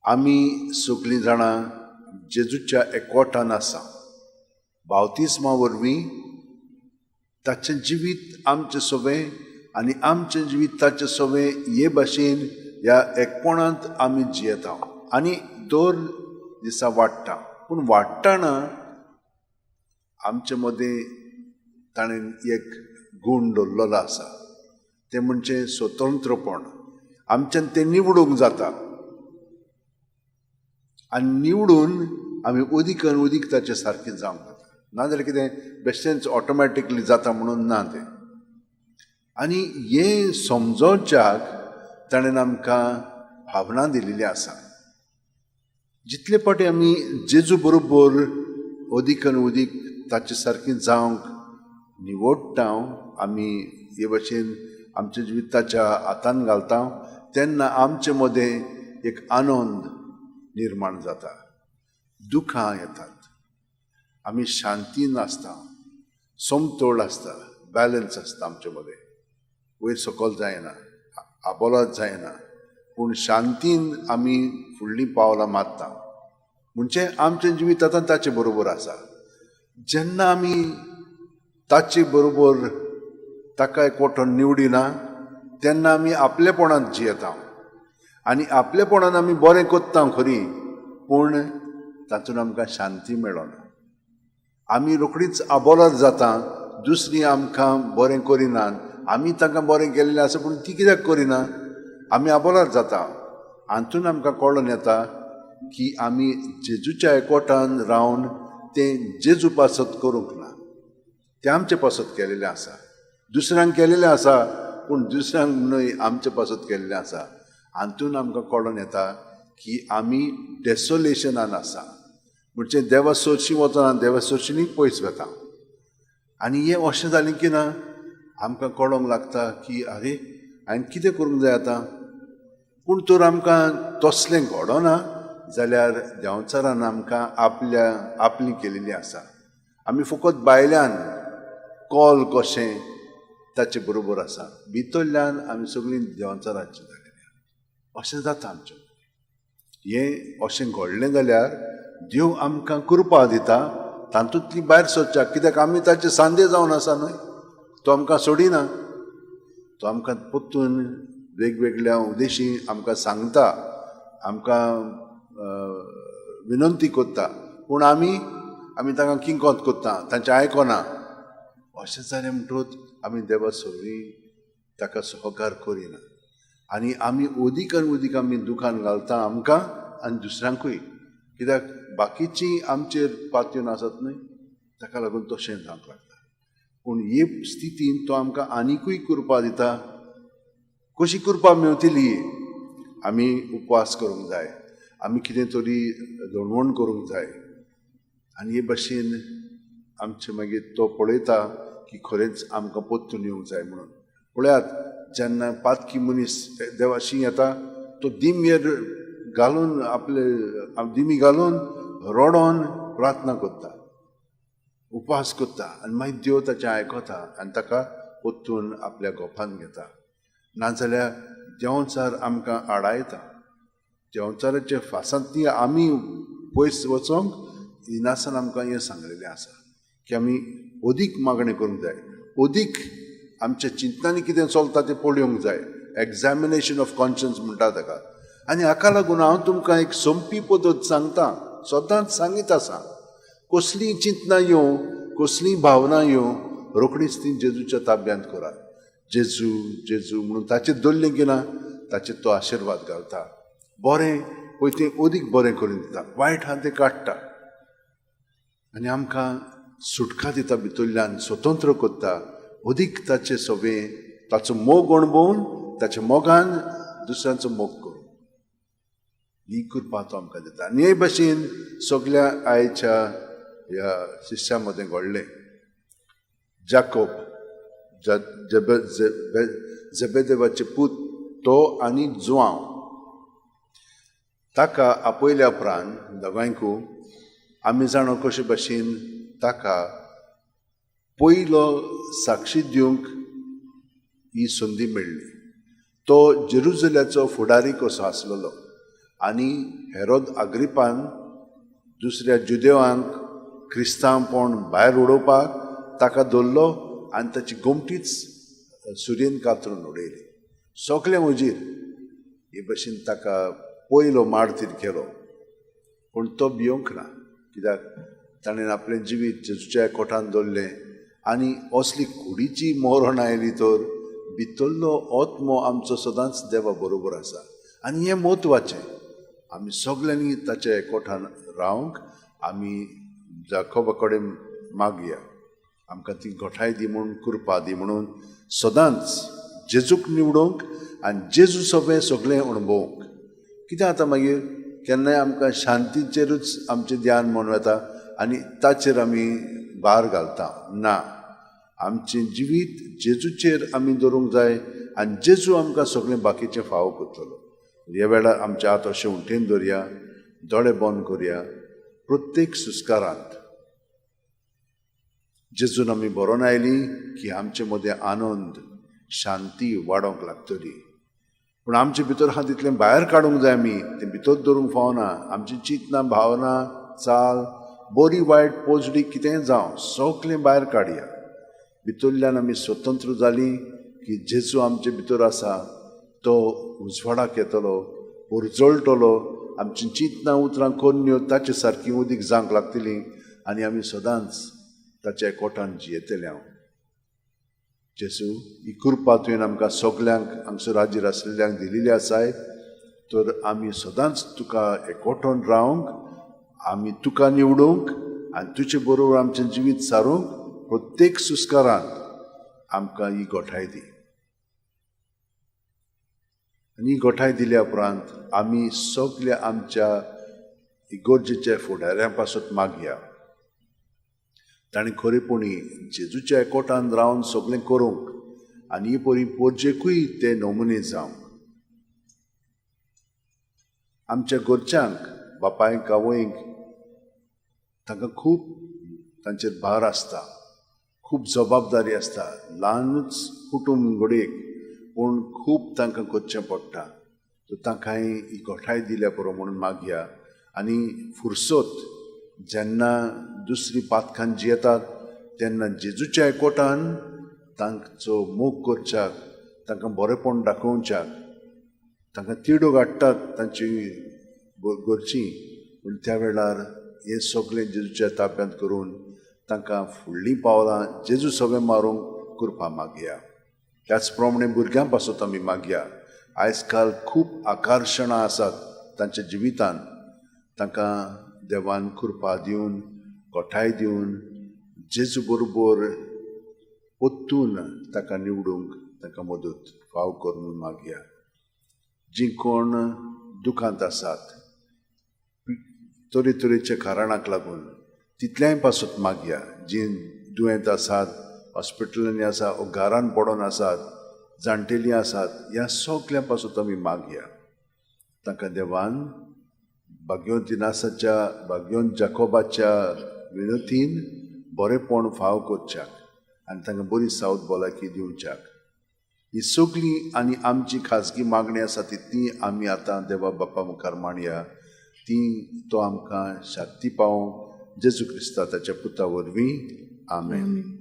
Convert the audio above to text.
आमी सगळीं जाणां जेजूच्या एकवटान आसा. बावतिस्मा वरवीं ताचें जिवीत आमचें सवें आनी आमचें जिवीत ताचें सवें हे भाशेन ह्या एकपणांत आमी जियेता आनी दर दिसा वाडटा. पूण वाडटना आमचे मदें ताणें एक गूण दवरलेलो आसा, तें म्हणजे स्वतंत्रपण. आमच्यान तें निवडूंक जाता आनी निवडून आमी अदीक आनी अदीक ताचे सारकें जावंक जाता. नाजाल्यार कितें बेश्टेंच ऑटोमॅटिकली जाता म्हणून ना तें. आनी हें समजोवच्याक ताणें आमकां भावना दिलेली आसा. जितले फावटी आमी जेजू बरोबर अदीक आनी अदीक ताचे सारकें जावंक निवडटा, आमी हे भाशेन आमच्या जिवीत ताच्या हातान घालता, तेन्ना आमचे मदें एक आनंद निर्माण जाता. दुखां येतात, आमी शांतीन आसता, समतोल आसता, बॅलन्स आसता आमचे मदें. वयर सकयल जायना, आबोलात जायना, पूण शांतीन आमी फुडलीं पावलां मारता. म्हणजे आमचें जिवीत आतां ताचे बरोबर आसा. जेन्ना आमी ताचे बरोबर ताका एकवटोन निवडिना तेन्ना आमी आपलेपणांत जियेता आनी आपलेपणान आमी बरें करता खरी, पूण तातूंत आमकां शांती मेळना. आमी रोखडीच आबोलार जाता. दुसरी आमकां बरें करिनात, आमी तांकां बरें केल्लें आसा पूण ती कित्याक करिना, आमी आबोलार जाता. हातून आमकां कळोन येता की आमी जेजूच्या एकवटान रावन तें जेजू पासत करूंक ना, तें आमचे पासत केलेलें आसा. दुसऱ्यांक केलेलें आसा पूण दुसऱ्यांक न्हय, आमचे पासत केल्लें आसा. हातून आमकां कळोन येता की आमी डेसोलेशनान आसा, म्हणजे देवा सोरशीं वचना, देवा सोरशींनी पयस वता. आनी हें अशें जालें की ना आमकां कळोंक लागता की आरे हांवें कितें करूंक जाय आतां. पूण तर आमकां तसलें घडना जाल्यार देंवचारान आमकां आपल्या आपली केलेली आसा. आमी फकत भायल्यान कॉल कशें ताचे बरोबर आसा, भितरल्यान आमी सगळीं देंवचाराची जालेली. अशें जाता आमचें. हें अशें घडलें जाल्यार देव आमकां कृपा दिता तातूंतली भायर सरच्याक, कित्याक आमी ताचे सांदे जावन आसा न्हय. तो आमकां सोडिना, तो आमकां परतून वेगवेगळ्या उद्देशी आमकां सांगता, आमकां विनंती करता, पूण आमी आमी तांकां किंकोत करता, तांचें आयकना. अशें जालें म्हणटकूच आमी देवा सगळीं ताका सहकार करिना आनी आमी अदीक आनी अदीक आमी दुखान घालता आमकां आनी दुसऱ्यांकूय, कित्याक बाकीचीं आमचेर पातयेवन आसत न्हय, ताका लागून तशें जावंक लागता. पूण हे स्थितीन तो आमकां आनिकूय कृपा दिता. कशी कृपा मेवतली? आमी उपवास करूंक जाय, आमी कितें तरी धोणवण करूंक जाय. आनी हे भाशेन आमचे मागीर तो पळयता की खरेंच आमकां परतून येवंक जाय म्हणून. पळयात, जेन्ना पातकी मनीस देवाशी येता तो दिमयेर घालून आपले दिमी घालून रडोन प्रार्थना करता, उपवास करता आनी मागीर देव ताचें आयकता आनी ताका परतून आपल्या गोपान घेता. नाजाल्यार देंवचार आमकां आडायता. देंवचाराच्या फासांतली आमी पयस वचोंक इनासान आमकां हें सांगलेलें आसा की आमी अदीक मागणें करूंक जाय, अदीक आमच्या चिंतनांनी कितें चलता तें पळोवंक जाय. एग्जामिनेशन ऑफ कॉन्शन्स म्हणटा ताका. आनी हाका लागून हांव तुमकां एक सोंपी पद्दत सांगता, सदांच सांगीत आसा. कसलीं चिंतनां येवं, कसलीं भावनां येवं, रोखडीच ती जेजूच्या ताब्यांत करात. जेजू जेजू म्हणून ताचेर दवरलें की ना ताचेर तो आशिर्वाद घालता. बरें पळय तें अदीक बरें करून दिता, वायट आहा तें काडटा आनी आमकां सुटका दिता, भितरल्यान स्वतंत्र करता. अदीक ताचे सवें ताचो मोग अणभवून ताच्या मोगान दुसऱ्यांचो मोग करूं, ही कृपा तो आमकां दिता. आनी हे भाशेन सगल्या आयच्या ह्या शिश्या मदें घडलें. जाकोब जेबेदेवाचे पूत तो आनी जुआंव, ताका आपयल्या उपरांत दोगांयकू आमी जाणो कशे भाशेन ताका पयलो साक्षी दिवंक ही संदी मेळ्ळी. तो जेरुजल्याचो फुडारी कसो आसलेलो आनी हेरोद आग्रिपान दुसऱ्या जुदेवांक क्रिस्तांवपण भायर उडोवपाक ताका धरलो आनी ताची गोमटीच सुरयेन कातरून उडयली. सगळें उजीर हे भशेन ताका पयलो मार्तीर केलो. पूण तो भियोंक ना, कित्याक ताणें आपलें जिवीत जेजूच्या एकवटान दवरलें. आनी असली कुडीची मरण आयली तर भितरलो आत्मो आमचो सदांच देवा बरोबर आसा. आनी हें म्हत्वाचें, आमी सगल्यांनी ताच्या एकवटान रावंक आमी जाकोबा कडेन मागया, आमकां ती घटाय दी म्हणून, कृपा दी म्हणून, सदांच जेजूक निवडूंक आनी जेजू सगळें सगळें अणभवूंक. कितें आतां मागीर केन्नाय आमकां शांतीचेरूच आमचें ध्यान म्हूण वता आनी ताचेर आमी भार घालता. ना, आमचें जिवीत जेजूचेर आमी दवरूंक जाय आनी जेजू आमकां सगळें बाकीचें फावो करतलो. ह्या वेळार आमचे हात अशें उंटेन दवरया, दोळे बंद करया. प्रत्येक सुस्कारांत जेजून आमी बरोवन आयली की आमचे मदें आनंद शांती वाडोवंक लागतली. पूण आमचे भितर आहा तितलें भायर काडूंक जाय, आमी तें भितर दवरूंक फावना. आमची चिंतना, भावना, चाल, बरी वायट पोजडी कितेंय जावं, सगळें भायर काडया. भितरल्यान आमी स्वतंत्र जालीं की जेजू आमचे भितर आसा, तो उजवाडाक येतलो, उरजळटलो. आमची चिंतना, उतरां, करण्यो ताचे सारकी उदीक जावंक लागतली आनी आमी सदांच ताच्या एकवटान जियेतले. हांव जेजू, ही कृपा तुवें आमकां सगल्यांक हांगसर हाजीर आशिल्ल्यांक दिल्ली आसाय, तर आमी सदांच तुका एकवटून रावंक, आमी तुका निवडूंक आनी तुजे बरोबर आमचें जिवीत सारूंक प्रत्येक सुस्कारांत आमकां ही गोठाय दी. आनी ही गोठाय दिल्या उपरांत आमी सगल्या आमच्या इगोर्जेच्या फुडाऱ्यां पासत मागया, ताणें खरेपणी जेजूच्या एकवटान रावन सगळें करूंक आनी ही परी पोरजेकूय ते नमुने जावंक. आमच्या घरच्यांक, बापायक, आवयक, तांकां खूब तांचेर भार आसता, खूब जबाबदारी आसता. ल्हानूच कुटूंब घडयेक, पूण खूब तांकां करचें पडटा. तर तांकांय ही गोठाय दिल्या पुरो म्हणून मागया. आनी फुरसत जेन्ना दुसरी पातकान जियेतात तेन्ना जेजूच्या एकवटान तांचो मोग करच्याक, तांकां बरेंपण दाखोवच्याक, तांकां तिडूक हाडटात तांची घरचीं, पूण त्या वेळार हें सगळें जेजूच्या ताब्यांत करून तांकां फुडलीं पावलां जेजू सगळें मारूंक कृपा मागया. त्याच प्रमाणे भुरग्यां पासत आमी मागया. आयज काल खूब आकर्शणां आसात तांच्या जिवितांत, तांकां देवान कृपा दिवन, गोठाय दिवन, जेजू बरोबर परतून ताका निवडूंक तांकां मदत फाव कर म्हणून मागया. जीं कोण दुखांत आसात तरेतरेच्या कारणाक लागून तितल्याय पासत मागया. जीं दुयेंत आसात, हॉस्पिटलांनी आसा, घरान पडोन आसात, जाणटेलीं आसात, ह्या सगल्यां पासत आमी मागया. तांकां देवान भाग्यवंत इनासाच्या, भाग्यवंत जाकोबाच्या विनोतीन बरेंपण फाव करच्याक आनी तांकां बरी सावत भलायकी दिवच्याक. ही सगळीं आनी आमची खाजगी मागणी आसा तितली आमी आतां देवा बाप्पा मुखार मांडया. ती तो आमकां शांती पावोवंक जेजू क्रिस्ता ताच्या पुता वरवीं. आमेन.